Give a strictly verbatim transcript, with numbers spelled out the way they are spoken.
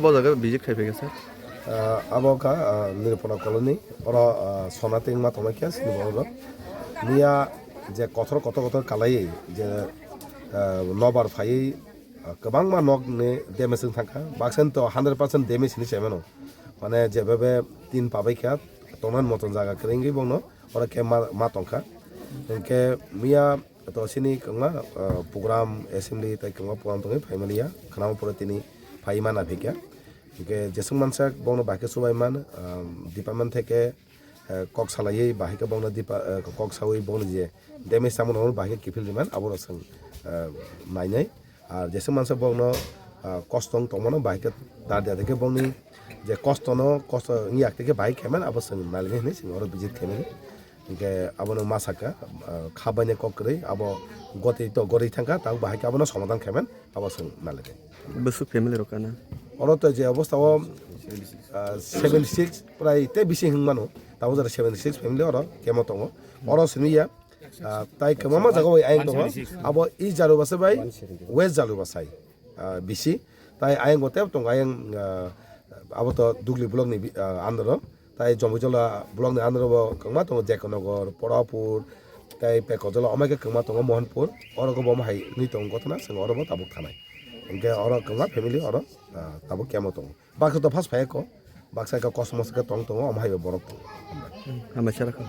Bo jaga visit khai phaikha sir. Ah, abo kha, ah, Nirupona colony, oro, ah, sona tengma tongmai khe sini borok rok. Miya je kothor kotor kotor kalai je, ah, nobar phaiwi, ah, kwbangma nok ni damage wng thangkha. Baksa ni to hundred percent damage hinwi sai mano. Mane je bebe tin pabai kha, tongna moton jaga kwrwi wngwi bongno oro khe ma, ma tongkha. Hinkhe miya to sini kwbangma, ah, program, assembly tai kwbangma program tongwi phaimaliya, khwnama pore tini phai mana phikya. Hinkhe jeswk mansak bongno bahai khe chubai man, ah, department theke, ah, kok salaiwi bahai khe bongno depa-, ah, kok sawi bongni je damage tamo nangmani bahai khe kiphil riman aborok chwng, ah, nainai. Ar jeswk mansak bongno, ah, kosto wng tongmano bahai khe dar dia theke bongni je kosto no kosto wngya theke bahai khe man abo chwng nailai hinwi chwng oro visit khaimani. Hinkhe abono ma sakha, ah, kha bainai kok kwrwi, abo gotwi to gotwi thangkha, tabuk bahai khe abono somadan khaiman, abo chwng nalai de. Bwswk family rok kana? Oro to je obostha o, ah, seventy six prai tei bisi hwn mano, tabuk jora seventy six family oro kemo tongo. Oro simi ya, ah, tai kwbangma jaga bai ayang tongo, abo East Jalubasai bai West Jalubasai. Ah, bisi. Tai ayang bo tebo tongo, ayang, ah, abo to Dugli block ni bi-, ah, under o. Tai Jomboijola block ni under o bo kwbangma tongo, Jekonogor, Porapur, tai Pekojola, omo hai khe kwbangma tongo, Mohanpur. Oro go bo omo hai wngwi tongo gotona, chwng oro bo tabuk thanai. Hinkhe oro kwbangma family oro, ah, tabuk kemo tongo. Baksa to first phai kho, baksa khe kosmos khe tong tongo, omo hai bo borok tongo. Hambai sara kho.